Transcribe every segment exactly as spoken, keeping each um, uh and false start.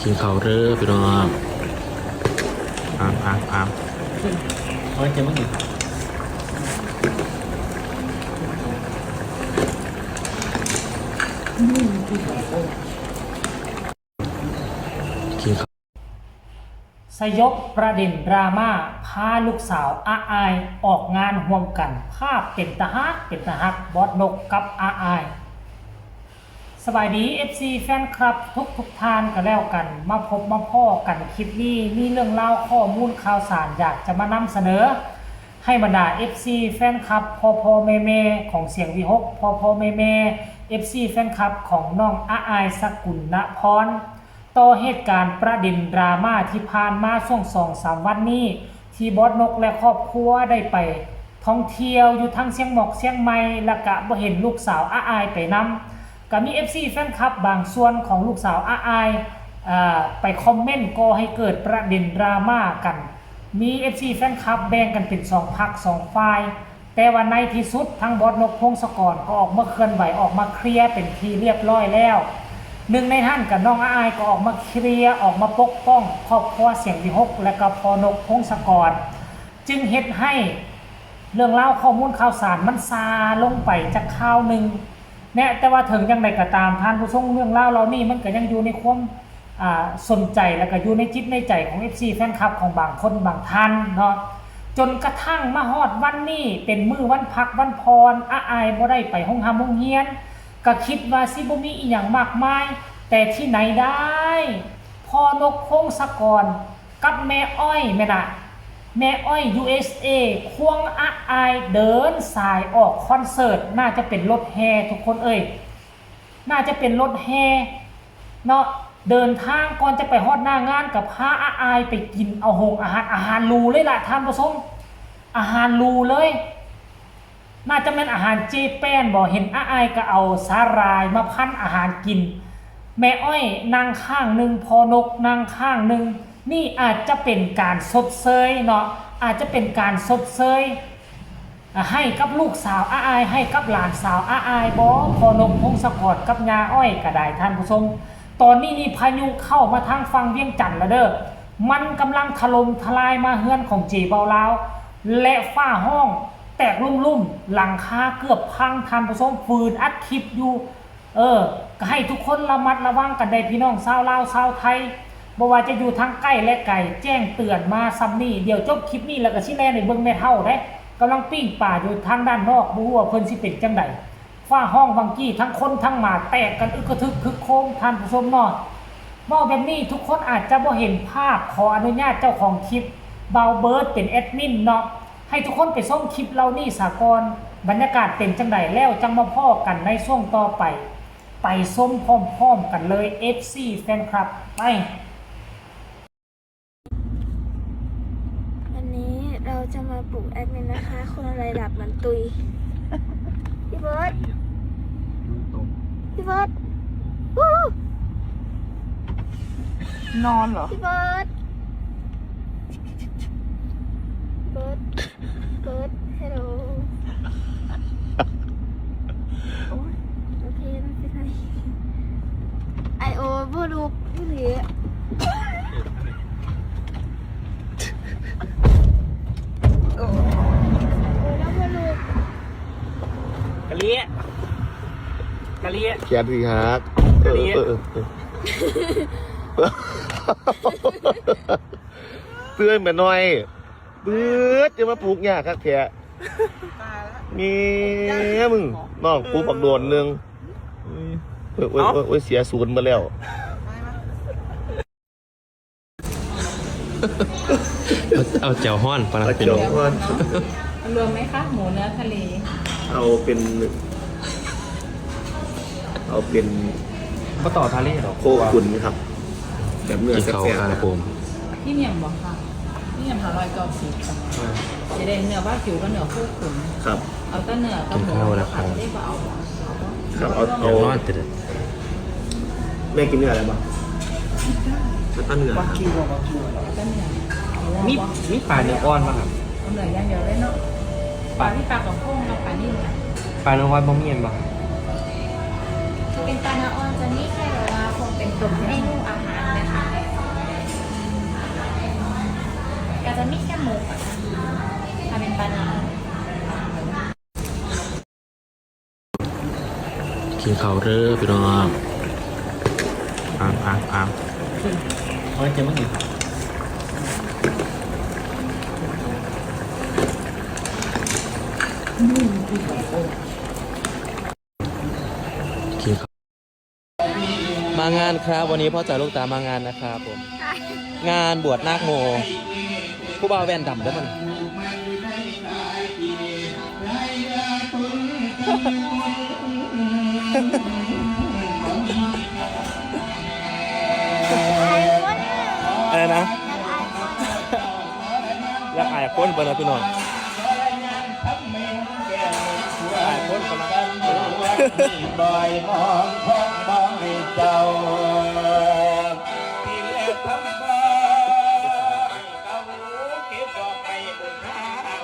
กินข้าวเด้อพี่น้อง อาม อาม อาม เอาไว้เจอมึงอีก กินข้าว สยบประเด็นดราม่า พาลูกสาวอาอายออกงานร่วมกัน ภาพเป็นตาฮัก เป็นตาฮัก บอสนกกับอาอาย สบายดี เอฟซี แฟนคลับทุกทุกท่านก็แล้วกัน มาพบมาพ้อกันคลิปนี้ มีเรื่องราวข้อมูลข่าวสารอยากจะมานำเสนอ ให้บรรดา เอฟซี แฟนคลับ พ่อพ่อแม่แม่ของเสียงวิหก พ่อพ่อแม่แม่ เอฟซี แฟนคลับของน้องอาอาย สกุลนพร ต่อเหตุการณ์ประเด็นดราม่าที่ผ่านมาช่วงสองสามวันนี้ ที่บอสนกและครอบครัวได้ไปท่องเที่ยวอยู่ทั้งเชียงหมอกเชียงใหม่ และกะบ่เห็นลูกสาวอาอายไปนำ กะมี เอฟซี แฟนคลับบางส่วนของลูกสาวอาอาย เอ่อ ไปคอมเมนต์ก่อให้เกิดประเด็นดราม่ากัน มี เอฟซี แฟนคลับแบ่งกันเป็นสองพรรคสองฝ่าย แต่ว่าในที่สุดทางบอสนกพงศกรก็ออกมาเคลื่อนไหว ออกมาเคลียร์เป็นที่เรียบร้อยแล้ว หนึ่งในนั้นก็น้องอาอายก็ออกมาเคลียร์ ออกมาปกป้องครอบครัวเสียงวิหก และก็พ่อนกพงศกร จึงเฮ็ดให้เรื่องราวข้อมูลข่าวสารมันซาลงไปจักคราวหนึ่ง แน่ แต่ว่าถึงอย่างใดก็ตาม ท่านผู้ชม เรื่องราวเหล่านี้มันก็ยังอยู่ในความ อ่า สนใจ แล้วก็อยู่ในจิตในใจของ เอฟซี แฟนคลับของบางคนบางท่านเนาะ จนกระทั่งมาฮอดวันนี้ เป็นมื้อวันพักวันผ่อน อาอายบ่ได้ไปโรงหำโรงเฮียน ก็คิดว่าสิบ่มีอิหยังมากมาย แต่ที่ไหนได้ พ่อนกพงศกรกับแม่อ้อยแม่นน่ะ แม่อ้อย ยู เอส เอ ควงอาอายเดินสายออกคอนเสิร์ต น่าจะเป็นรถแห่ทุกคนเอ้ย น่าจะเป็นรถแห่เนาะ เดินทางก่อนจะไปฮอดหน้างานก็พาอาอายไปกินเอาโฮงอาหาร อาหารหรูเลยล่ะท่านผู้ชม อาหารหรูเลย น่าจะแม่นอาหารเจแปนบ่ เห็นอาอายก็เอาสาหร่ายมาพันอาหารกิน แม่อ้อยนั่งข้างหนึ่ง พ่อนกนั่งข้างหนึ่ง นี่อาจจะเป็นการชดเชยเนาะ อาจจะเป็นการชดเชย อ่ะ ให้กับลูกสาวอาอาย ให้กับหลานสาวอาอายบ่ พ่อนกพงศกรกับย่าอ้อยก็ได้ท่านผู้ชม ตอนนี้นี่พายุเข้ามาทางฝั่งเวียงจันทน์แล้วเด้อ มันกำลังถล่มทลายมาเฮือนของเจเบาลาว และฟ้าฮ้องแตกลุ่มๆ หลังคาเกือบพังท่านผู้ชม ฝืนอัดคลิปอยู่ เออ ก็ให้ทุกคนระมัดระวังกันได้พี่น้องชาวลาวชาวไทย บ่ว่าจะอยู่ทางใกล้และไกล แจ้งเตือนมาส่ำนี้ เดี๋ยวจบคลิปนี้แล้วก็สิแล่นไปเบิ่งแม่เฒ่าเด้ กำลังปิ้งปลาอยู่ทางด้านนอก บ่ฮู้ว่าเพิ่นสิเป็นจั่งใด ฟ้าฮ้องวังกี้ ทั้งคนทั้งหมาแตกกันอึกกระทึกคึกโครม ท่านผู้ชมเนาะ เว้าแบบนี้ทุกคนอาจจะบ่เห็นภาพ ขออนุญาตเจ้าของคลิป บ่าวเบิร์ดเป็นแอดมินเนาะ ให้ทุกคนไปชมคลิปเหล่านี้ซะก่อน บรรยากาศเป็นจั่งใด แล้วจั่งมาพ้อกันในช่วงต่อไป ไปชมพร้อมๆกันเลย เอฟซี แฟนคลับ ไป วันนี้เราจะมาปลุกแอดมินนะคะ คนอะไรหลับเหมือนตุย พี่เบิร์ด พี่เบิร์ด อู้ นอนเหรอ พี่เบิร์ด เบิร์ด เบิร์ด ฮัลโหล โอ้ย โอเค ไม่เป็นไร ไอโอบ่ลุกอีหลี โอ้ย โอแล้วบ่ลุก กะเลีย กะเลีย แขนสิหัก กะเลีย เออ เออ เออ เตือนแม่น้อย เบิด จะมาปลุกยากคักแท้ ตายละ เมียมึง น้องปลุกบักโดนหนึ่ง โอ้ย โอ้ย โอ้ย โอ้ย เสียศูนย์มาแล้ว ตายละ เอา เอาแจ่วฮ้อนปะล่ะ เอา พี่น้อง แจ่วฮ้อน รวมไหมคะ หมูเนื้อทะเล เอาเป็น เอาเป็น บ่ต่อทะเลหรอก โคขุนครับ แบบเนื้อ กินข้าว แซ่บๆ ครับผม พรีเมียมบ่คะ พรีเมียมห้าร้อยเก้าสิบจ้ะ เออ จะได้เนื้อวากิวกับเนื้อโคขุน ครับ เอาแต่เนื้อกับหมู กินข้าวแล้วครับ ผัดได้บ่เอาบ่ ครับ เอา เอา เดี๋ยวนอนจะได้ แม่กินเนื้ออะไรบ้าง แล้วก็เนื้อ วากิวอะ วากิวอะ แล้วก็เนื้อ มี มีปลาเนื้ออ่อนบ้างครับ เอาเนื้ออย่างเดียวเลยเนาะ ปลา ปลาที่ปลากระพงกับปลานิ่มอะ ปลาเนื้ออ่อนบ่มีอันบ่ครับ เป็นปลาเนื้ออ่อนจะมีแค่แบบว่าพวกเป็นเมนูอาหารนะคะ กินข้าวเด้อพี่น้อง อ้ามอ้ามอ้าม เอาไว้เจอมึงอีก กินข้าว มางานครับ วันนี้พ่อจ๋าลูกต๋ามางานนะครับผม งานบวชนาคโม ผู้บ่าวแว่นดำเด้อมัน อะไรนะ อยากอายคนเพิ่นนะพี่น้อง อายคนเพิ่นนะ บอยมองของบอยเจ้า ที่แลทำบอย เก้าเก็บดอกไม้บูชา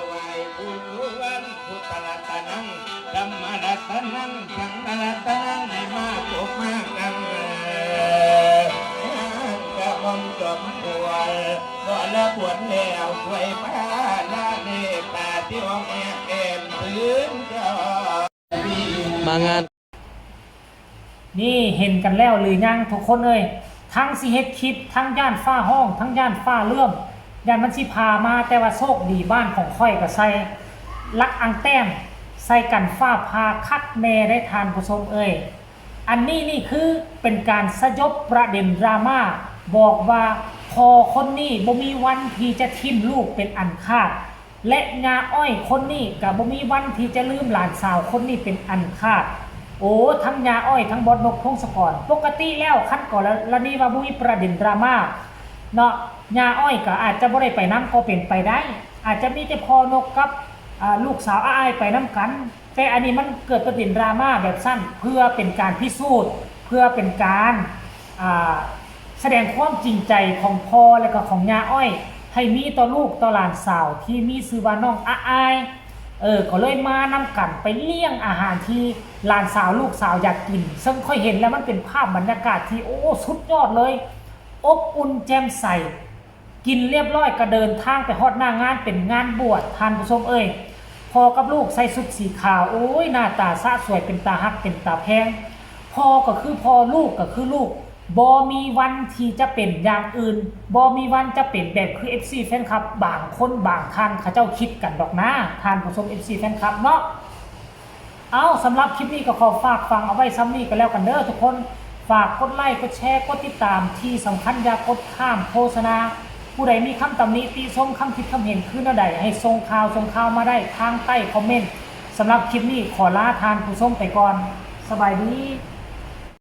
ไหว้บูชวนพุทธรัตนัง ธรรมรัตนัง สังฆรัตนัง ให้มาปกมากัง งานกระหม่อมจอมขวัญ บ่ละบวชแล้วช่วยพาละเมตตาที่ห้องแอบแอมพื้นจอ มางาน นี่เห็นกันแล้วหรือยังทุกคนเอ้ย ทั้งสิเฮ็ดคลิป ทั้งย้านฟ้าฮ้อง ทั้งย้านฟ้าเหลื่อม ย้านมันสิผ่ามา แต่ว่าโชคดีบ้านของข้อยก็ใส่หลักอังแต้ม ใส่กันฟ้าผ่าคักแน่ได้ท่านผู้ชมเอ้ย อันนี้นี่คือเป็นการสยบประเด็นดราม่า บอกว่าพ่อคนนี้บ่มีวันที่จะทิ่มลูกเป็นอันขาด และย่าอ้อยคนนี้ก็บ่มีวันที่จะลืมหลานสาวคนนี้เป็นอันขาด โอ้ ทั้งย่าอ้อยทั้งบอสนก พงศกร ปกติแล้วคันกรณีว่าบ่มีประเด็นดราม่าเนาะ ย่าอ้อยก็อาจจะบ่ได้ไปนำก็เป็นไปได้ อาจจะมีแต่พ่อนกกับ อ่า ลูกสาวอ้ายไปนำกัน แต่อันนี้มันเกิดประเด็นดราม่าแบบสั้น เพื่อเป็นการพิสูจน์ เพื่อเป็นการ อ่า แสดงความจริงใจของพ่อและก็ของย่าอ้อย ให้มีต่อลูกต่อหลานสาวที่มีชื่อว่าน้องอ้าย เออ ก็เลยมานำกันไปเลี้ยงอาหารที่หลานสาวลูกสาวอยากกิน ซึ่งข้อยเห็นแล้วมันเป็นภาพบรรยากาศที่ โอ้ สุดยอดเลย อบอุ่นแจ่มใส กินเรียบร้อยก็เดินทางไปฮอดหน้างาน เป็นงานบวช ท่านผู้ชมเอ้ย พ่อกับลูกใส่ชุดสีขาว โอ้ย หน้าตาสะสวย เป็นตาฮัก เป็นตาแพง พ่อก็คือพ่อ ลูกก็คือลูก บ่มีวันที่จะเป็นอย่างอื่น บ่มีวันจะเป็นแบบคือ เอฟซี แฟนคลับบางคนบางท่านเขาเจ้าคิดกันดอกนะ ท่านผู้ชม เอฟซี แฟนคลับเนาะ เอา สำหรับคลิปนี้ก็ขอฝากฟังเอาไว้ส่ำนี้ก็แล้วกันเด้อทุกคน ฝากกดไลค์ กดแชร์ กดติดตาม ที่สำคัญอย่ากดข้ามโฆษณา ผู้ใดมีคำตำหนิติชม คำคิดคำเห็นคือแนวใด ให้ส่งข่าว ส่งข่าวมาได้ทางใต้คอมเมนต์ สำหรับคลิปนี้ขอลาท่านผู้ชมไปก่อน สบายดี